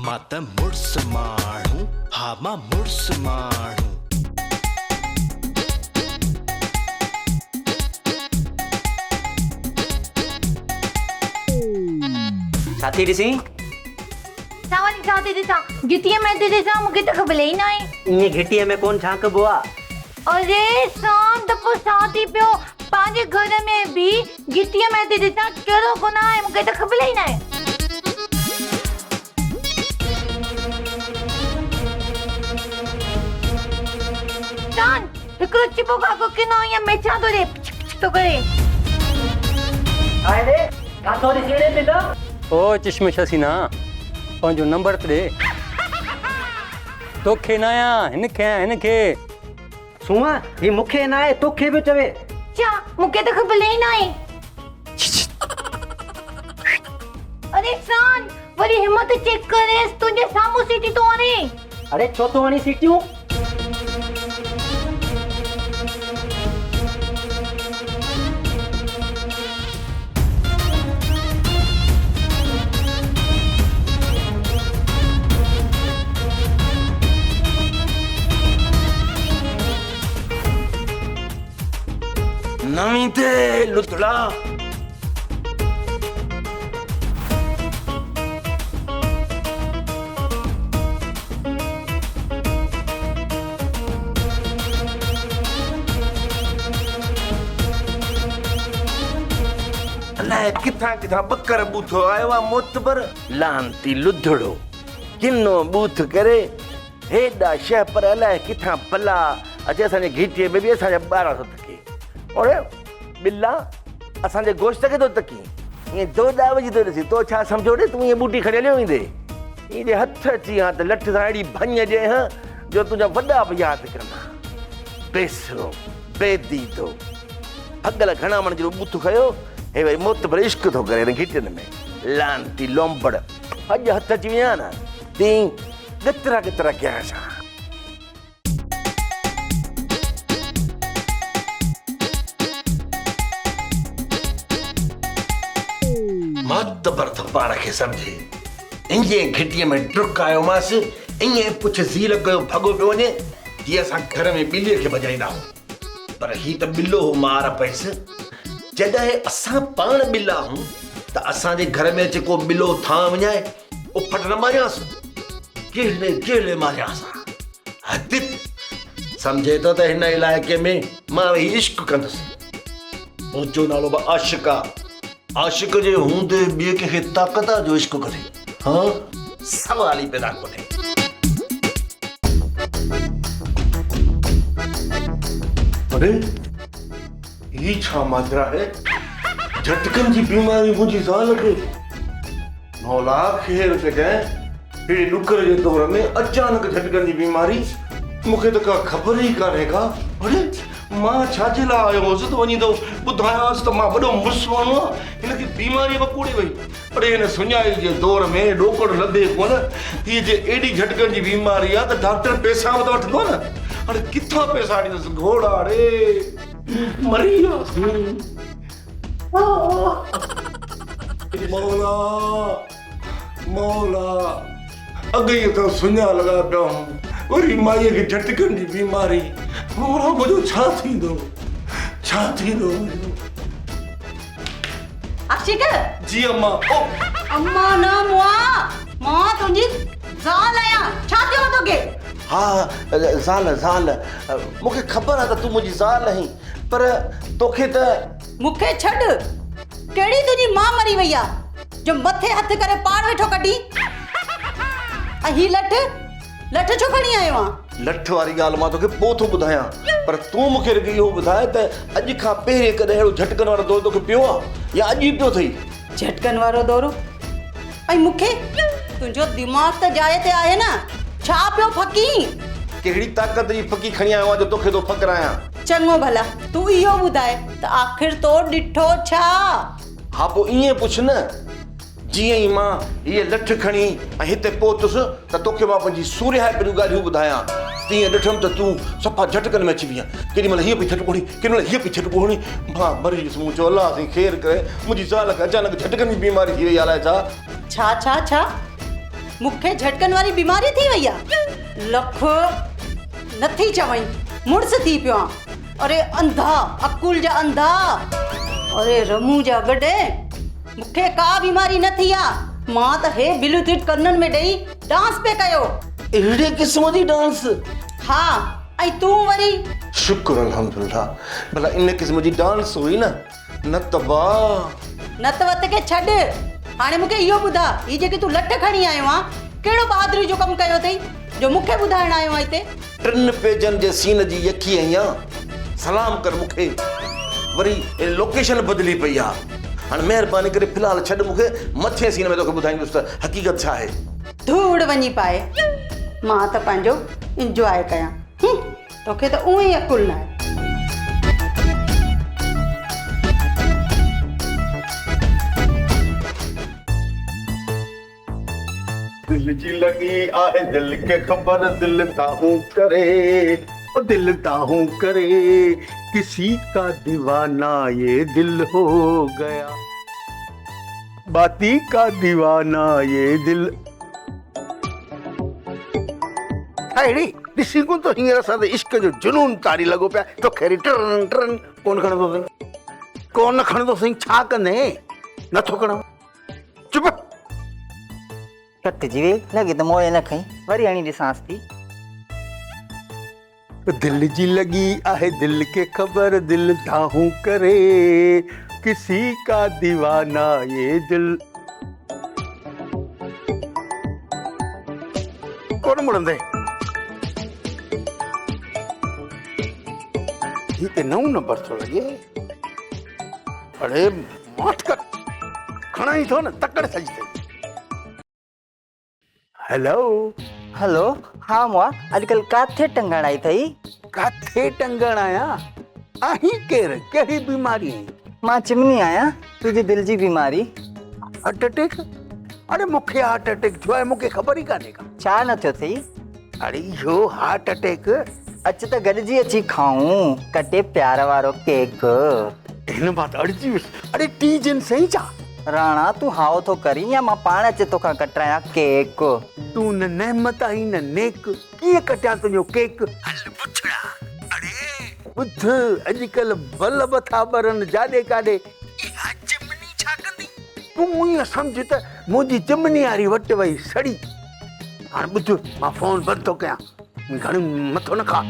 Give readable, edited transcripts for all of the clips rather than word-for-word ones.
مان ته مڙس ماڻهو، ها مان مڙس ماڻهو. ڇا ٿي ڏسين؟ ڇا وري ڇا ٿي ڏسان؟ گهٽيء ۾ ٿي ڏسان، مون کي ته خبر ئي ناهي. ائين گهٽيء ۾ ڪونه جهانڪبو آ. اري سان ته پوء ڇا ٿي پيو؟ پنهنجي گهر ۾ به گهٽيء ۾ ٿي ڏسان، ڪهڙو گناهه آهي؟ مون کي ته خبر ئي ناهي. سان، هڪڙو چٻو ڪاڪو ڪنو ائين ميڇان ٿو ڏي، پڇ پڇ ٿو ڪري. آهي ڙي، ڇا ٿو ڏسين ڙي پنڊا؟ او چشم شسينا، پنهنجو نمبر ته ڏي. توکي ناهيان، هن کي آهيان، هن کي. سونهن، هي مون کي ناهي، توکي پيو چوي. ڇا، مون کي ته خبر ئي ناهي. اڙي سان، وري همت چيڪ ڪريس، تنهنجي سامهون سيٽي ٿو هڻي. اڙي ڇو ٿو هڻين سيٽيون؟ نه ويندي لڌڙا. الائي ڪٿان ڪٿان ٻڪر ٻوٿو آيو آ معتبر. لعنتي لڌڙو ڪنو ٻوٿ ڪري هيڏا شهپر الائي ڪٿان بلا اچي اسان جي گهيٽي ۾ به اسان جا ٻارا ٿو تڪي. اڙي ٻلا اسان جي گوشت کي ٿو تڪين ائين دوڏا وجهي ٿو ڏسين تو ڇا سمجهيو ڙي تون ائين ٻوٽي کڻي هليو ويندي ائين جي هٿ اچي ها ته لٺ سان اهڙي ڀڃ ڏئين ها جو تنهنجا وڏا به ياد ڪندا. بيسرو بيديدو ڀڳل گهڻا مڻ جهڙو ٻوٿ کنيو هي وري معتبر عشق ٿو ڪري هن گهٽين ۾. لعنتي لومبڙ اڄ هٿ اچي وڃان ها نه تين ڳترا ڳترا ڪيانس ها. معتبر ٿو پاڻ کي سمجهي. ائين گهٽيء ۾ ڊڪ آيومانس، ائين پڇ زيل ڪيو ڀڳو پيو وڃي، جيئن اسان گهر ۾ ٻليء کي ڀڄائيندا هئون. پر هي ته ٻلو هو مار پيس. جڏهن اسان پاڻ ٻلا هئون ته اسان جي گهر ۾ اچي ڪو ٻلو ٿانء وڃائي، اڦٽ نه ماريانس، گهلي گهلي ماريانس ها. حدت سمجهي ٿو ته هن علائقي ۾ مان ويهي عشق ڪندس. منهنجو نالو به عاشق آ. عاشق جي هوندي ٻئي ڪنهن کي طاقت آ جو عشق ڪري؟ ها؟ سوال ئي پيدا ڪونهي. اڙي هي ڇا ماجرا آهي؟ جهٽڪن جي بيماري منهنجي زال کي. مولا خير ڪجانء، ههڙي ڏڪر جي دور ۾ اچانڪ جهٽڪن جي بيماري، مون کي ته ڪا خبر ئي ڪانهي ڪا. اڙي مان ڇا جي لاء آيو هوس ته وڃي ٿو ٻڌايانس ته مان وڏو مڙس ماڻهو آهيان، هن کي بيماريء وڪوڙي وئي. اڙي هن سڃائي جي دور ۾ ڏوڪڙ لڀي ڪونه، هيء جي ايڏي جهٽڪن جي بيماري آ ته ڊاڪٽر پئسا به ته وٺندو نه، هاڻي ڪٿان پئسا ڏيندس، گهوڙا ڙي مري وياسين. مولا مولا اڳ ئي اسان سڃا لڳا پيا آهيون، وري مائيء کي جهٽڪن جي بيماري، مولا منهنجو ڇا ٿيندو، ڇا ٿيندو منهنجو. عاشق! جي اما، او! اما نه مئا، مان تنهنجي زال آهيان، ڇا ٿيو آهي توکي؟ ها زال زال، مون کي خبر آهي ته تون منهنجي زال آهين، پر توکي ته. مون کي ڇڏ، ڪهڙي تنهنجي ماء مري وئي آهي جو مٿي هٿ ڪري پاڻ ويٺو ڪڍين؟ ۽ هي لٺ، لٺ ڇو کڻي آيو آن؟ لٺ واري ڳالهه مان توکي پوء ٿو ٻڌايان، پر تون مون کي رڳو اهو ٻڌاء ته اڄ کان پهرين ڪڏهن اهڙو جهٽڪن وارو دورو توکي پيو آ يا اڄ ئي پيو اٿئي؟ جهٽڪن وارو دورو؟ ۽ مون کي؟ تنهنجو دماغ ته جاء تي آهي نه، ڇا پيو ڦڪين؟ ڪهڙي طاقت جي ڦڪي کڻي آيو آهيان جو توکي ٿو ڦڪرايان؟ چڱو ڀلا، تون اهو ٻڌاء ته آخر تو ڏٺو ڇا؟ ها پوء ائين پڇ نه. جيئن ئي مان هيء لٺ کڻي ۽ هتي پهتس ته توکي مان پنهنجي سورهيائپ جون ڳالهيون ٻڌايان، تيئن ڏٺم ته تون صفا جهٽڪن ۾ اچي وئين. ڪيڏي مهل هيء پئي جهٽڪو هڻي، ڪيڏي مهل هيء پئي جهٽڪو هڻي. مان مري ويس. مون چيو، الله سائين خير ڪري، منهنجي زال کي اچانڪ جهٽڪن جي بيماري ٿي وئي آهي الائي ڇا؟ ڇا ڇا ڇا؟ مون کي جهٽڪن واري بيماري ٿي وئي آ. لک نٿي چوين، مڙس ٿي پيو آن. اري انڌا، عقل جا انڌا. اري رمون جا گڏهه، مون کي ڪا بيماري نه ٿي آ. مان ته هي بلوٽوٿ ڪنن ۾ ڏئي ڊانس پئي ڪيو. اهڙي قسم جي ڊانس؟ ها، ۽ تون وري؟ شڪر الحمدلله، ڀلا ان قسم جي ڊانس هئي نه. نه ته واء. نه ته وت کي ڇڏ. هاڻي مون کي اهو ٻڌاء، هي جيڪي تون لٺ کڻي آيو آن، ڪهڙو بهادري جو ڪم ڪيو اٿئي، جو مون کي ٻڌائڻ آيو آن هتي؟ ٽن پيجن جي سين جي يکي آهيان، سلام ڪر مون کي. وري لوڪيشن بدلي پئي آ. هاڻي مهرباني ڪري في الحال ڇڏ مون کي، مٿين سين ۾ توکي ٻڌائيندس ته حقيقت ڇا آهي. ڌوڙ وڃي پائي. مان ته پنهنجو انجواء ڪيان. هون. توکي ته اونئن ئي عقل ناهي. دل جي لڳي آهي دل کي خبر دل دانهون ڪري او دل دانهون ڪري ڪسي ڪا ديوانا يي دل هو گيا باتي ڪا ديوانا يي دل. اهڙي ڏسين ڪونه ٿو هينئر اسان تي عشق جو جنون طاري لڳو پيو آهي توکي وري ٽرن ٽرن ڪونه کڻندو سائين ڪونه کڻندو سائين ڇا ڪندين نٿو کڻان چپ. ڪٽجي وئي لڳي ته موئي نه کئي وري هڻي ڏسانس ٿي. دل جي لڳي آهي دل کي خبر دل دانهون ڪري ڪسي ڪا ديوانا يي دل. ڪونه مڙندين. هي ته نئون نمبر ٿو لڳي. اڙي ماٺ ڪر. کڻان ئي ٿو نه تڪڙ سڄي اٿئي. هيلو. هيلو ها مئا اڄڪلهه ڪاٿي ٽنگڻ آئي اٿئي؟ ڪاٿي ٽنگڻ آيان؟ آهين ڪير؟ ڪهڙي بيماري آهين؟ مان چمني آهيان تنهنجي دل جي بيماري. Heart attack? اڙي مون کي هارٽ اٽيڪ ٿيو آهي مون کي خبر ئي ڪانهي ڪا. ڇا نه ٿيو اٿئي؟ اڙي اهو هارٽ اٽيڪ. اچ ته گڏجي اچي کائون ڪٽي پيار وارو ڪيڪ. هن مان ته اڙجي ويس. اڙي ٽي جن سهي ڇا؟ راڻا تون هائو ٿو ڪرين يا مان پاڻ اچي توکان ڪٽرايان ڪيڪ. تون نه نعمت آهين نه نيڪ، ڪيئن ڪٽيان تنهنجو ڪيڪ. هل بڇڙا، اڙي ٻڌ اڄڪلهه بلب ٿا ٻرن جاڏي ڪاڏي، اها چمني ڇا ڪندي؟ تون ائين سمجهه ته منهنجي چمني واري وٽ وئي سڙي. هاڻ ٻڌ مان فون بند ٿو ڪيان، گهڻو مٿو نه کاء.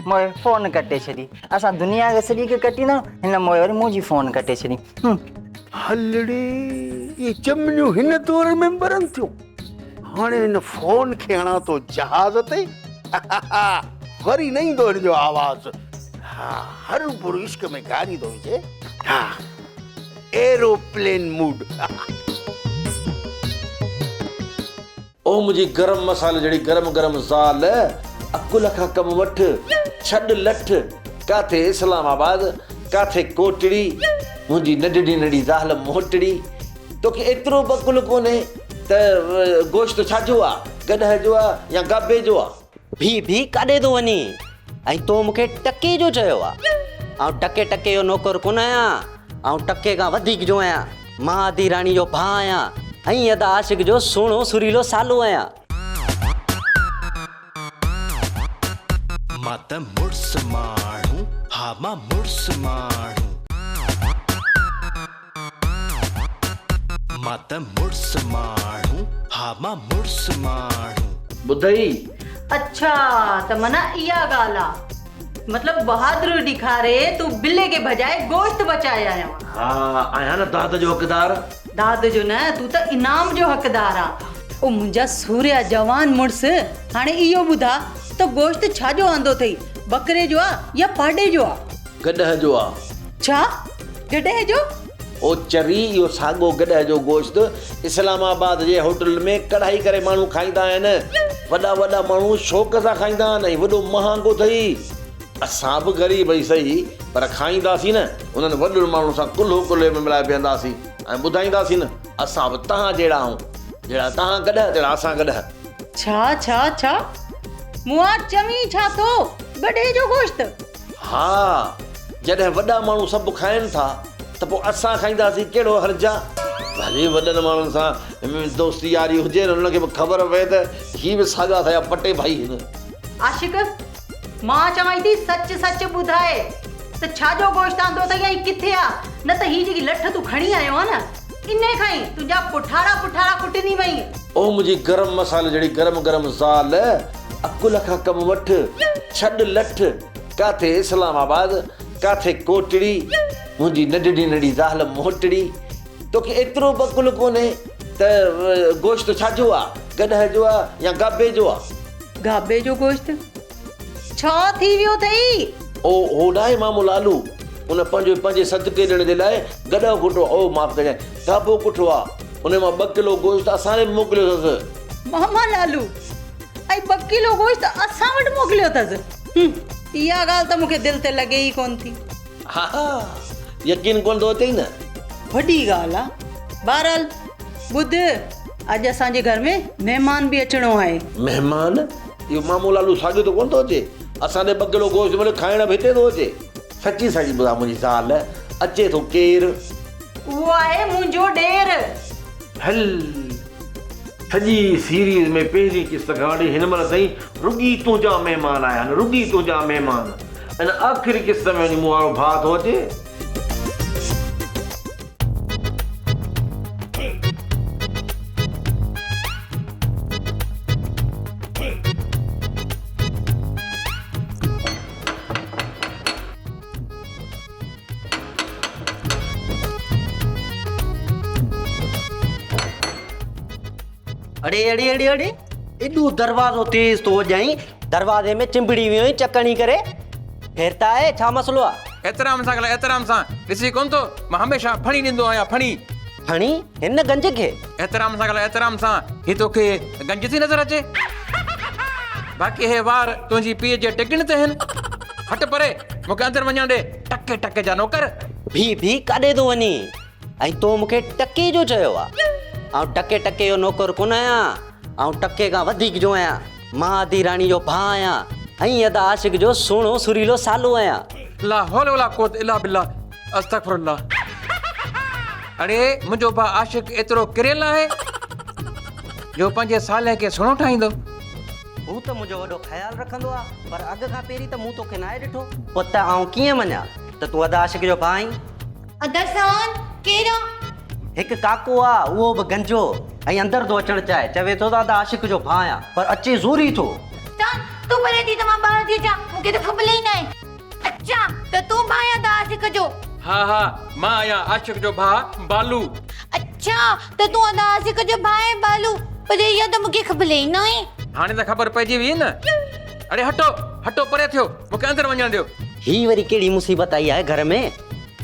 موئي فون ڪٽي ڇڏي. اسان دنيا کي سڄي کي ڪٽيندا آهيون، هن موئي وري منهنجي فون ڪٽي ڇڏي. هلڙي اهي چمنيون هن دور ۾ به ٻرن ٿيون. هاڻي هن فون کي هڻان ٿو جهاز تي، وري نه ايندو هن جو آواز. ها هروڀرو عشق ۾ گاري ٿو وجهي. ها ايروپلين موڊ. او منهنجي گرم مصالحي جهڙي گرم گرم زال، عقل کان ڪم وٺ، ڇڏ لٺ، ڪاٿي اسلام آباد، ڪاٿي ڪوٽڙي، منهنجي ننڍڙي ننڍڙي زال موٽڙي، توکي ايترو به عقل ڪونهي ته گوشت ڇا جو آ، گڏهه جو آ يا گابي جو آ؟ ڀي ڀي ڪاڏي ٿو وڃين؟ ۽ تو مون کي ٽڪي جو چيو آ. آئون ٽڪي ٽڪي جو نوڪر ڪونه آهيان. آئون ٽڪي کان وڌيڪ جو آهيان. مان ادي راڻي جو ڀاء آهيان ۽ ادا عاشق جو سهڻو سريلو سالو آهيان. مان ته مڙس ماڻهو، ها مان مڙس ماڻهو. مان ته مڙس ماڻهو، ها مان مڙس ماڻهو. ٻڌئي؟ اڇا ته معنيٰ اها ڳالهه آ. مطلب بهادري ڏيکاري تون بلي کي ڀڄائي گوشت بچائي آيو آن. ها آهيان نه داد جو حقدار. داد جو نه تون ته انعام جو حقدار آن. او منهنجا سوريا جوان مڙس هاڻي اهو ٻڌاء ته گوشت ڇا جو آندو اٿئي ٻڪري جو آ يا پاڏي جو آ؟ گڏهه جو آ. ڇا؟ گڏهه جو؟ او چري اهو ساڳو گڏهه جو گوشت اسلام آباد جي هوٽلن ۾ ڪڙهائي ڪري ماڻهو کائيندا آهن. وڏا وڏا ماڻهو شوق سان کائيندا آهن ۽ وڏو مهانگو اٿئي. اسان به غريب ئي سهي پر کائينداسين نه انهن وڏن ماڻهن سان ڪلهو ڪلهي ۾ ملائي بيهنداسين ۽ ٻڌائينداسين نه اسان به توهان جهڙا آهيون. جهڙا توهان گڏهه تهڙا اسان گڏهه. ڇا ڇا ڇا؟ مئا چوين ڇا ٿو؟ گڏهه جو گوشت؟ ها، جڏهن وڏا ماڻهو سڀ کائن ٿا ته پوء اسان کائينداسين ڪهڙو حرج آ؟ ڀلي وڏن ماڻهن سان دوستي ياري هجي نه انهن کي به خبر پئي ته هي به ساڳا اسان جا پٽي ڀائي هن. عاشق، مان چوانء ٿي سچ سچ ٻڌاء ته ڇا جو گوشت آندو اٿئي ۽ ڪٿي آ، نه ته هي جيڪي لٺ تون کڻي آيو آن نه، انهي کان ئي تنهنجا پٺارا پٺارا ڪٽنديمئين. او منهنجي گرم مصالحي جهڙي گرم گرم زال، عقل کان ڪم وٺ، ڇڏ لٺ، ڪاٿي اسلام آباد، ڪاٿي ڪوٽڙي، منهنجي ننڍڙي ننڍڙي زال موٽڙي، توکي ايترو به عقل ڪونهي ته گوشت ڇا جو آ، گڏهه جو آ يا گابي جو آ؟ گابي جو گوشت؟ ڇا ٿي ويو اٿئي؟ او هو ناهي مامو لالو، ان پنهنجو پنهنجي صدقي ڏيڻ جي لاء گڏهه ڪٺو، او معاف ڪجانء، گابو ڪٺو آ، ان مان ٻه ڪلو گوشت اسان ڏي به موڪليو اٿس. ماما لالو، ۽ ٻه ڪلو گوشت اسان وٽ موڪليو اٿس؟ هم، اها ڳالهه ته مون کي دل تي لڳي ئي ڪونه ٿي. ها ها، يقين ڪونه ٿو اچئي نه؟ وڏي ڳالهه آ. بهرحال ٻڌ، اڄ اسان جي گهر ۾ مهمان به اچڻو آهي. مهمان؟ اهو مامو لالو ساڳيو ته ڪونه ٿو اچي؟ اسان ڏي ٻه ڪلو گوشت ملي کائڻ به هتي ٿو اچي. سچي سچي ٻڌاء منهنجي زال، اچي ٿو ڪير؟ اهو آهي منهنجو ڏير. هل، سڄي سيريز ۾ پهرين قسط کان وٺي هن مهل تائين رڳي تنهنجا مهمان آيا آهن، رڳي تنهنجا مهمان. ان آخري قسط ۾ وڃي مون وارو ڀاء ٿو اچي. اڙي اڙي اڙي اڙي ايڏو دروازو تيز ٿو وڄائين دروازي ۾ چنبڙي ويو آهين چڪ هڻي ڪري خير ته آهي ڇا مسئلو آ؟ احترام سان ڳالهاء احترام سان ڏسين ڪونه ٿو مان هميشه ڦڻي ڏيندو آهيان ڦڻي. ڦڻي؟ هن گنج کي؟ احترام سان ڳالهاء احترام سان هي توکي گنج ٿي نظر اچي؟ باقي هي وار تنهنجي پيء جي ٽيگن تي هن. هٽ پري مون کي اندر وڃڻ ڏي ٽڪي ٽڪي جا نوڪر. بيهه بيهه ڪاڏي ٿو وڃين؟ ۽ تو مون کي ٽڪي جو چيو آ. آئون ٽڪي ٽڪي جو نوڪر ڪونه آهيان. آئون ٽڪي کان وڌيڪ جو آهيان. مان ادي راڻي جو ڀاء آهيان ۽ ادا عاشق جو سهڻو سريلو سالو آهيان. لا حول ولا قوت الا بالله استغفر الله اڙي منهنجو ڀاء عاشق ايترو ڪريل آهي جو پنهنجي سالي کي سهڻو ٺاهيندو. هو ته منهنجو وڏو خيال رکندو آ پر اڳ کان پهرين ته مون توکي ناهي ڏٺو. پوء ته آئون ڪيئن مڃان ته تون ادا عاشق جو ڀاء آهين. ادا سان ڪير آ؟ هڪ ڪاڪو آ اهو به گنجو ۽ اندر ٿو اچڻ چاهي چوي ٿو ته ادا عاشق جو ڀاء آهيان پر اچي زوري ٿو. سان تون پري ٿي ته مان ٻاهر ٿي اچان مون کي ته خبر ئي ناهي. اڇا ته تون ڀاء آهين ادا عاشق جو. ها ها مان آهيان عاشق جو ڀاء بالو. اڇا ته تون ادا عاشق جو ڀاء آهين بالو پر اها ته مون کي خبر ئي ناهي. هاڻي ته خبر پئجي ويئي نه. اڙي هٽو هٽو پري ٿيو مون کي اندر وڃڻ ڏيو. هي وري ڪهڙي مصيبت آئي آهي گهر ۾.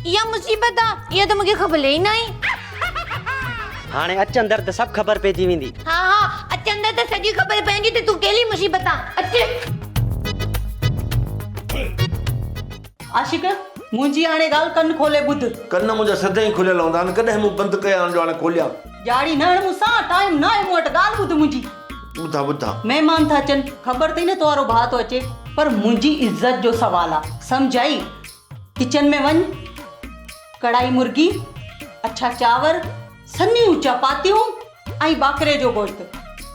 اها مصيبت آ اها ته مون کي خبر ئي ناهي. هاڻي اچ اندر ته سڀ خبر پئجي ويندي. ها ها اچ اندر ته سڄي خبر پوندي ته تون ڪهڙي مصيبت آ اچ. عاشق منهنجي هاڻي ڳالهه ڪن کولي ٻڌ. ڪن منهنجا سدائين کليل هوندا آهن ڪڏهن مون بند ڪيا آهن جو هاڻي کوليان. ڄاڙي نه هڻ مون سان ٽائيم ناهي مون وٽ ڳالهه ٻڌ منهنجي. ٻڌان ٻڌان. مهمان ٿا اچن خبر اٿئي نه تو وارو ڀاء ٿو اچي پر منهنجي عزت جو سوال آ سمجهه آئي. ڪچن ۾ وڃ، ڪڙائي مرغي، اڇا چانور، سنهيون چپاتيون ۽ ٻاڪري جو گوشت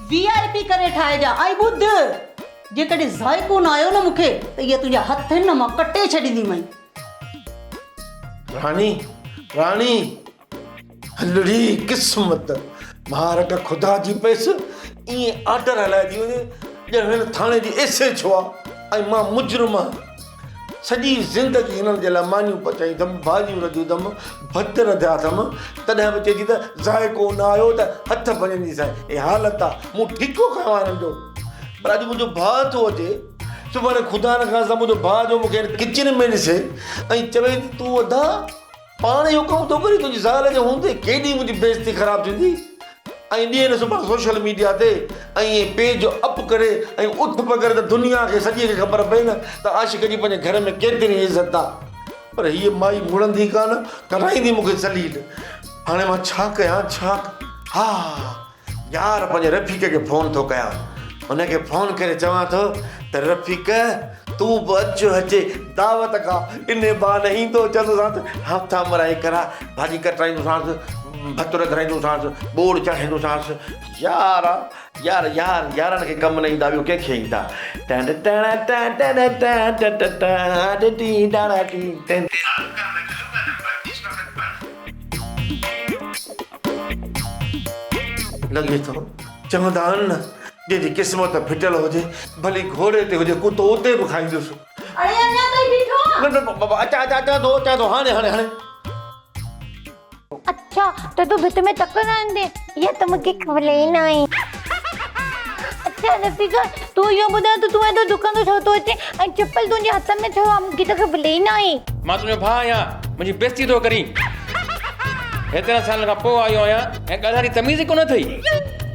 وي آء پي ڪري ٺاهجان ۽ ٻڌ جيڪڏهن ذائقو نه آيو نه مون کي ته اهي تنهنجا هٿ آهن نه مان ڪٽي ڇڏينديمئين. راڻي! راڻي! هلڙي قسمت مارڪ خدا جي پيس ائين آرڊر هلائي ٿي وڃي ڄڻ هن ٿاڻي جي ايس ايڇ او آ ۽ مان مجرم آهيان سڄي زندگي هنن جي لاء مانيون پچائي اٿم ڀاڄيون رڌيون اٿم ڀت رڌيا اٿم تڏهن به چئي ٿي ته ذائقو نه آيو ته هٿ ڀڃنديسانء هي حالت آ مون ٺيڪو کنيو آهي هنن جو پر اڄ منهنجو ڀاء ٿو اچي سڀاڻي خدا نه خواست منهنجو ڀاء جو مون کي ڪچن ۾ ڏسي ۽ چوي ته تون ادا پاڻ اهو ڪم ٿو ڪرين تنهنجي زال جي هوندي ڪيڏي منهنجي بيعزتي خراب ٿيندي ۽ ڏينهن نه سڀاڻ سوشل ميڊيا تي ائين پيج اپ ڪري ۽ اٿ پڪڙ ته دنيا کي سڄي کي خبر پئي نه ته عاشق جي پنهنجي گهر ۾ ڪيتري عزت آ پر هيء مائي مڙندي ڪانه ڪرائيندي مون کي ذليل هاڻي مان ڇا ڪيان ڇا ها يار پنهنجي رفيق کي فون ٿو ڪيان. ان کي فون ڪري چوان ٿو ته رفيق تون به اچ اچي دعوت کا انهي بهاني ايندو چوندوسانس هفتا مرائي ڪرا ڀاڄي ڪٽرائيندوسانس ڀت رڌرائيندوسانس، ٻوڙ چاڙهيندوسانس. يار آ، يار يار يارن کي ڪم نه ايندا ٻيو ڪنهن کي ايندا. ٽن ٽن ٽن ٽن ٽن ٽن ٽن ٽي ٽاڻا ٽي ٽن. لڳي ٿو چوندا آهن نه جنهن جي قسمت ڦٽل هجي ڀلي گهوڙي تي هجي ڪتو اتي به کائيندس. اڙي اڃا تائين بيٺو آن. نه نه بابا اچان اچان اچان ٿو اچان ٿو هاڻي هاڻي هاڻي. اڇا ته تون ڀت ۾ تڪ نه هڻندين اها ته مون کي خبر ئي ناهي. اڇا رفيق تون اهو ٻڌاء ته تون ايڏو ڊڪندو ڇو ٿو اچين ۽ چپل تنهنجي هٿ ۾ ڇو آ مون کي ته خبر ئي ناهي. مان تنهنجو ڀاء آهيان منهنجي بيعزتي ٿو ڪرين. هيترن سالن کان پوء آيو آهيان ۽ ڳالهائڻ جي تميز ئي ڪونه اٿئي.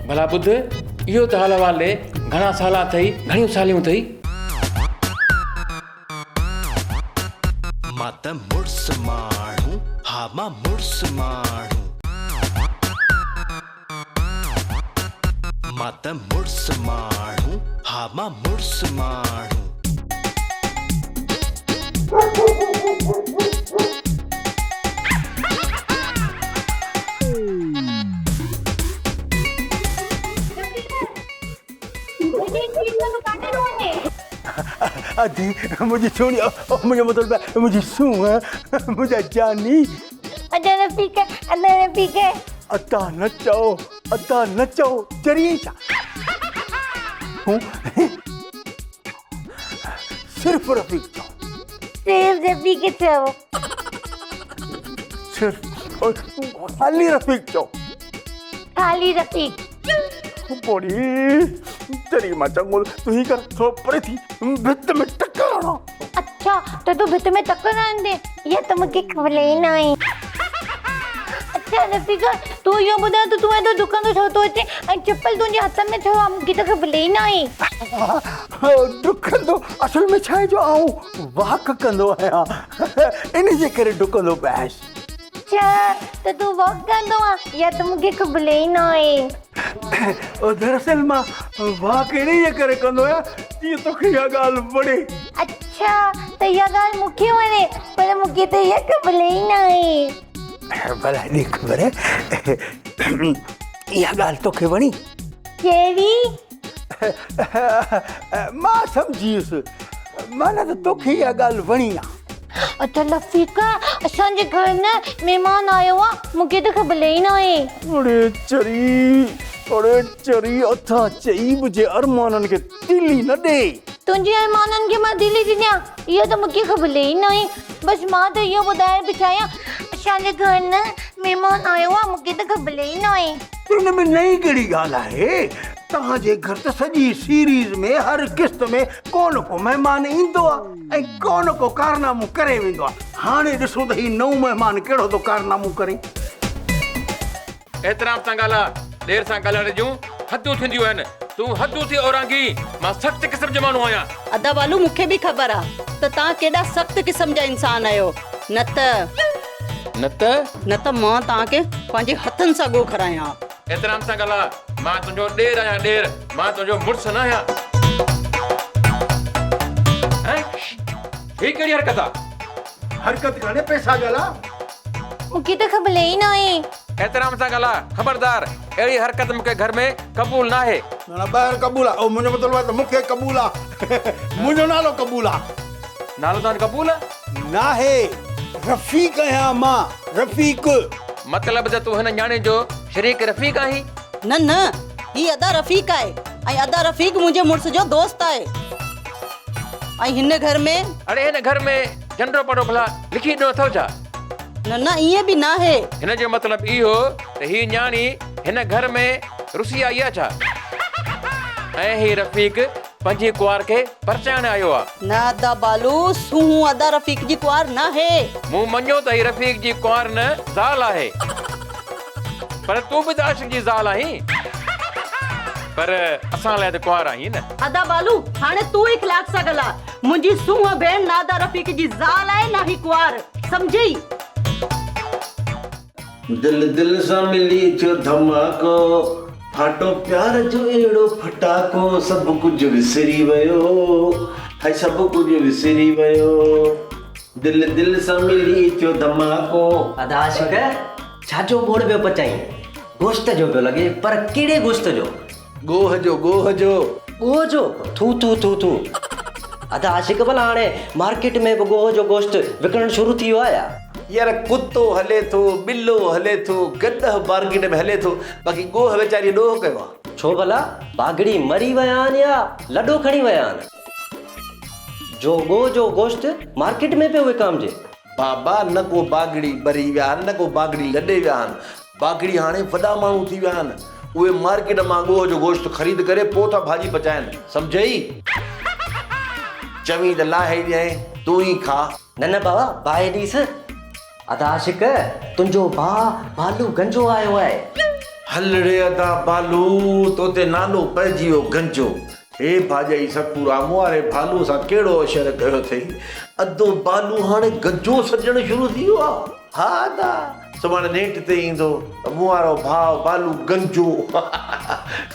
ڀلا ٻڌ اهو ته حال احوال ڏي گهڻا سال اٿئي گهڻيون ساليون اٿئي. مان ته مڙس ماڻهو، ها مان مڙس ماڻهو. مان ته مڙس ماڻهو، ها مان مڙس ماڻهو. ادي منهنجي سهڻي منهنجو مطلب منهنجي سونهن منهنجا جاني. ادا رفيق ادا رفيق. ادا نه چئو ادا نه چئو چري ڇا صرف رفيق چئو. صرف رفيق چئو. صرف خالي رفيق چئو. خالي رفيق. پوڙهي چري مان چڱو تون هي ڪر ٿورو پري ٿي ڀت ۾ ٽڪر هڻان. اڇا ته تون ڀت ۾ ٽڪر هڻندين اها ته مون کي خبر ئي ناهي. اڇا رفيق تون اهو ٻڌاء ته تون ايڏو ڊڪندو ڇو ٿو اچين ۽ چپل تنهنجي هٿ ۾ ڇو آ مون کي ته خبر ئي ناهي. ڊڪندو اصل ۾ ڇا آهي جو آئون واڪ ڪندو آهيان ان جي ڪري ڊڪندو پيو آهيان. اڇا ته تون واڪ ڪندو آن اها ته مون کي خبر ئي ناهي. دراصل مان واڪ انهيء ڪري ڪندو آهيان جيئن توکي اها ڳالهه وڻي. اڇا ته اها ڳالهه مون کي وڻي پر مون کي ته اها خبر ئي ناهي. ڀلا ڏي خبر اها ڳالهه توکي وڻي؟ ڪهڙي؟ مان سمجهي ويس معنيٰ ته توکي اها ڳالهه وڻي آ. اڇا لفيقا اسان جي گهر نه مهمان آيو آ مون کي ته خبر ئي ناهي. اڙي چري اڙي چري اٿا چئي منهنجي ارمانن کي تيلي نه ڏي. تنهنجي ارمانن کي مان تيلي ٿي ڏيان اهو ته مون کي خبر ئي ناهي بس مان ته اهو ٻڌائڻ پئي چاهيان اسان جي گهر نه مهمان آيو آ مون کي ته خبر ئي ناهي. پر ان ۾ نئين ڪهڙي ڳالهه آهي توهان جي گهر ته سڄي سيريز ۾ هر قسط ۾ ڪو نه ڪو مهمان ايندو آ. ۽ ڪو نه ڪو ڪارنامو ڪري ويندو آهي. هاڻي ڏسون ته هي نئون مهمان ڪهڙو ٿو ڪارنامو ڪري. احترام سان ڳالهاء، ڏير سان ڳالهائڻ جون حدون ٿينديون آهن. تون حدون ٿي اورانگهين. مان سخت قسم جو ماڻهو آهيان. ادا بالو مون کي به خبر آ ته توهان ڪيڏا سخت قسم جا انسان آهيو. نه ته. نه ته؟ نه ته مان توهان کي پنهنجي هٿن سان ڳوهه کارايان ها. احترام سان ڳالهاء، مان تنهنجو ڏير آهيان ڏير، مان تنهنجو مڙس نه آهيان. ۽ هي ڪهڙي حرڪت آ؟ حرڪت ڪانهي پئسا ڳالهاء. مون کي ته خبر ئي ناهي. احترام سان ڳالهاء، خبردار اهڙي حرڪت مون کي گهر ۾ قبول ناهي. نه نه ٻاهر قبول آ، منهنجو مطلب آهي ته مون کي قبول آ، منهنجو نالو قبول آ. نالو توهان جو قبول آ؟ ناهي، رفيق آهيان مان، رفيق. مطلب ته تون هن نياڻي جو شريڪ رفيق آهين؟ نه نه، هي ادا رفيق آهي ۽ ادا رفيق منهنجي مڙس جو دوست آهي ۽ هن گهر ۾. اڙي هن گهر ۾ جنڊو پڙو ڀلا لکي ڏنو اٿئو ڇا؟ نه نه ائين به ناهي. هن جو مطلب اهو ته هي نياڻي هن گهر ۾ رسي آئي آهي ڇا؟ ۽ هي رفيق پنهنجي ڪنوار کي پرچائڻ آيو آ. نه ادا بالو، سونهون ادا رفيق جي ڪنوار ناهي. مون مڃيو ته هي رفيق جي ڪنوار نه زال آهي. پر تون به ته عاشق جي زال آهين. پر اسان لاء ته ڪنوار آهين نه. ادا بالو، هاڻي تون اخلاق سان ڳالهاء. منهنجي سونهن ڀيڻ نه ادا رفيق جي زال آهي نه هي ڪنوار. سمجهئي؟ دل دل سان ملي ٿيو ڌماڪو، ڦاٽو پيار جو اهڙو ڦٽاڪو، سڀ ڪجهه وسري ويو، هاء سڀ ڪجهه وسري ويو، دل دل سان ملي ٿيو ڌماڪو. ادا عاشق، ڇا جو ٻوڙ پيو پچائين؟ گوشت جو پيو لڳي، پر ڪهڙي گوشت جو؟ ڳوهه جو، ڳوهه جو. ڳوهه جو؟ ٿو ٿو ٿو ٿو. ادا عاشق ڀلا هاڻي مارڪيٽ ۾ به ڳوهه جو گوشت وڪڻڻ شروع ٿي ويو آهي يا؟ يار ڪتو هلي ٿو، ٻلو هلي ٿو، گڏهه مارڪيٽ ۾ هلي ٿو، باقي ڳوهه ويچاريء ڏوهه ڪيو آهي. ڇو ڀلا؟ باگڙي مري ويا آهن يا لڏو کڻي ويا آهن؟ جو ڳوهه جو گوشت مارڪيٽ ۾ پيو وڪامجي. بابا نه ڪو باگڙي ٻري ويا آهن نه ڪو باگڙي لڏي ويا آهن. باگڙي هاڻي وڏا ماڻهو ٿي ويا آهن. اهي مارڪيٽ مان ڳوهه جو گوشت خريد ڪري پوء ٿا ڀاڄي پچائن. سمجهئي؟ چوين ته لاهي ڏيانء، تون ئي کاء. نه نه بابا باهه ڏيس. ادا عاشق تنهنجو ڀاء بالو گنجو آيو آهي. هل ڙي ادا بالو تو تي نالو پئجي ويو گنجو. هي ڀاڄائي سڪورا مون واري ڀالوء سان ڪهڙو اشر ڪيو اٿئي. ادو بالو هاڻي گنجو سڏجڻ شروع ٿي ويو آ. ها ادا سڀاڻي نيٽ تي ايندو ته مون وارو ڀاء بالو گنجو.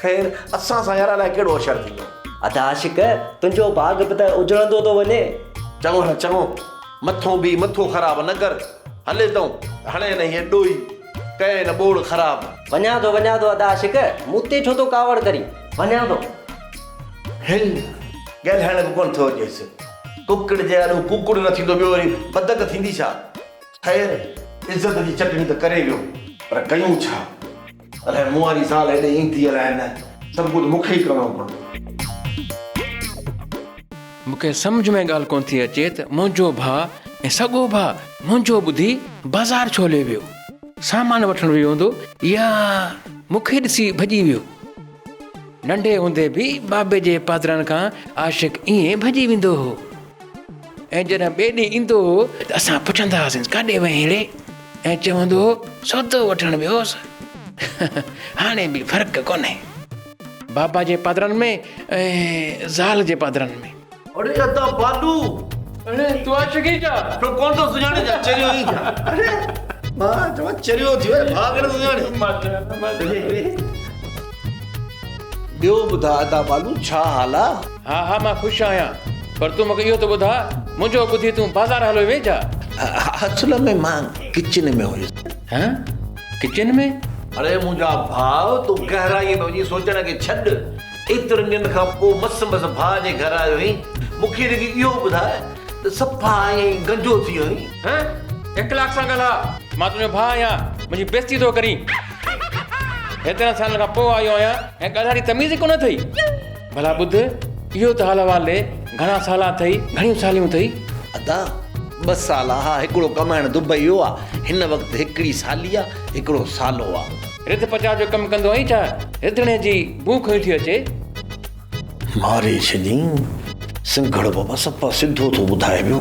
خير اسان سان يار الائي ڪهڙو اشر ٿيندو. ادا عاشق تنهنجو باغ به ته اجڙندو ٿو وڃي. چڱو هاڻي چڱو مٿو به مٿو خراب نه ڪر. هل هتئون هڻي نه هيء ڏوئي ڪئي نه ٻوڙ خراب. وڃان ٿو وڃان ٿو ادا عاشق مون تي ڇو ٿو ڪاوڙ ڪرين. وڃان ٿو. هل ڳالهائڻ به ڪونه ٿو اچيس. ڪڪڙ جي آڏو ڪڪڙ نه ٿيندو ٻيو وري بدڪ ٿيندي ڇا؟ خير عزت جي چٽڻي ته ڪري ويو پر ڪيون ڇا؟ الائي مون واري زال هيڏي ايندي الائي نه، سڀ ڪجهه مون کي ئي ڪرڻو پوندو. مون کي سمجهه ۾ ڳالهه ڪونه ٿي اچي ته منهنجو ڀاء ۽ سڳو ڀاء منهنجو ٻڌي بازار ڇو هليو ويو؟ سامان وٺڻ ويو هوندو يا مون کي ڏسي ڀڄي ويو؟ ننڍي هوندي به بابي جي پادرن کان عاشق ائين ڀڄي ويندو هو ۽ جڏهن ٻئي ڏينهن ايندو هو ته اسان پڇندا هئاسينس ڪاڏي وئين ڙي؟ ۽ چوندو هو سودو وٺڻ ويو هوس. هاڻي به فرق ڪونهي بابا جي پادرن ۾ ۽ زال جي پادرن ۾. اڙي ادا بالو. اڙي تون عاشق ئي ڇا؟ تو ڪونه ٿو سڃاڻين ڇا چريو ئي ڇا؟ اڙي مان چوان چريو ٿي ويو ڀاء کي نه ٿو سڃاڻين. ٻيو ٻڌاء ادا بالو ڇا حال آ؟ ها ها مان خوش آهيان پر تون مونکي اهو ته ٻڌاء منهنجو ٻڌي تون بازار هليو وئين ڇا؟ اصل ۾ مان ڪچن ۾ هيس. ها ڪچن ۾؟ اڙي منهنجا ڀاء تون گهرائيء ۾ وڃي سوچڻ کي ڇڏ. ايترن ڏينهن کان پوء مس مس ڀاء جي گهر آيو آهين، مون کي رڳي اهو ٻڌاء ته صفا ائين ئي گنجو ٿي ويو آهين؟ هه، اخلاق سان ڳالهاء، مان تنهنجو ڀاء آهيان، منهنجي بيعزتي ٿو ڪرين. هيترن سالن کان پوء آيو آهيان ۽ ڳالهائڻ جي تميز ئي ڪونه اٿئي. ڀلا ٻڌ، اهو ته حال احوال ڏي، گهڻا سال اٿئي، گهڻيون ساليون اٿئي؟ ادا، ٻه سال ها، هڪڙو ڪمائڻ دبئي ويو آ، هن وقت هڪڙي سالي آ، هڪڙو سالو آ. رڌ پچاء جو ڪم ڪندو آهين ڇا؟ رڌڻي جي بوء کنيون ٿي اچي. ماري ڇڏيائين. سنگهڙ بابا صفا سڌو ٿو ٻڌائي پيو.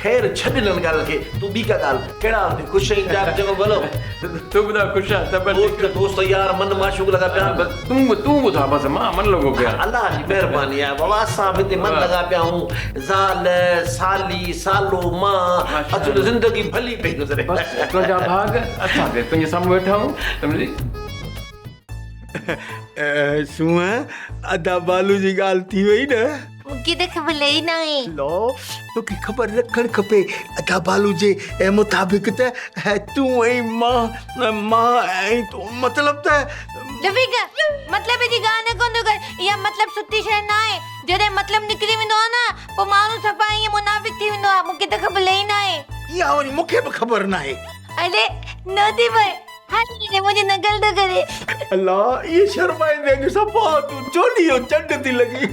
خير ڇڏ انهن ڳالهين کي، تون ٻي ڪا ڳالهه، ڪهڙا حال اٿئي، خوش آهين چاڪ چڱو ڀلو؟ تون ٻڌاء خوش آهين سڀ ٺيڪ؟ ڳوٺ دوست يار من معشوق لڳا پيا آهن. بس تون ٻڌاء بس مان من لڳو پيو آهيان. الله جي مهرباني آهي بابا اسان به هتي من لڳا پيا آهيون، زال، سالي، سالو، مان، اصل زندگي ڀلي پئي گذري. بس تنهنجا ڀاڳ اسان به تنهنجي سامهون ويٺا آهيون سمجهي. سونهن، ادا بالو جي ڳالهه ٿي وئي نه. مونکي ته خبر ئي ناهي. لو، توکي خبر رکڻ کپي. ادا بالو جي مطابق ته تون ۽ مان، مان ۽ تون مطلب ته. رفيق، مطلب جي ڳالهه نه ڪندو ڪر. اها مطلب سٺي شيء ناهي. جڏهن مطلب نڪري ويندو آهي نه، پوء ماڻهو صفا ائين منافق ٿي ويندو آهي. مونکي ته خبر ئي ناهي. اها وري مونکي به خبر ناهي. اڙي نه ٿي پئي. هل هيڏي منهنجي نقل ٿو ڪري. الا ائين شرمائيندي اڄ صفا تون چوڏهين جو چنڊ ٿي لڳين.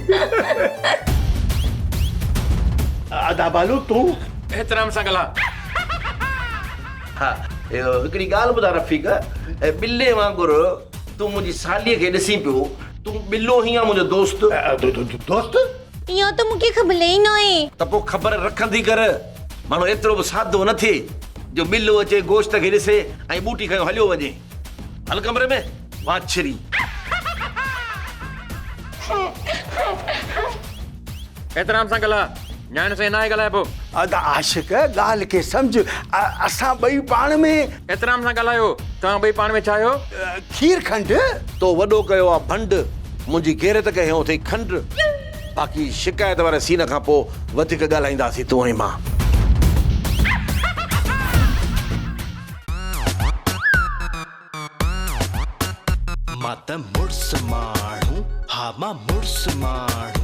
ادا بالو تون. احترام سان ڳالهاء. ها اهو هڪڙي ڳالهه ٻڌاء رفيق، ٻلي وانگر تون منهنجي ساليء کي ڏسين پيو، تون ٻلو هين يا منهنجو دوست؟ دوست؟ اهو ته مون کي خبر ئي ناهي. ته پوء خبر رکندي ڪر. ماڻهو ايترو به سادو نه ٿئي جو ٻلو اچي گوشت کي ڏسي ۽ ٻوٽي کنيو هليو وڃي. هل ڪمري ۾ واڇري. احترام سان ڳالهاء، نياڻين سان ائين ناهي ڳالهائبو. ادا عاشق ڳالهه کي سمجهه، اسان ٻئي پاڻ ۾. احترام سان ڳالهايو، توهان ٻئي پاڻ ۾ ڇا آهيو؟ کير کنڊ. تو وڏو ڪيو آ ڀنڊ، منهنجي غيرت کي هنيو اٿئي کنڊ. باقي شڪايت واري سين کان پوء وڌيڪ ڳالهائينداسين تون ۽ مان. मां त मुड़ुस माण्हू, हा मां मुड़ुस माण्हू।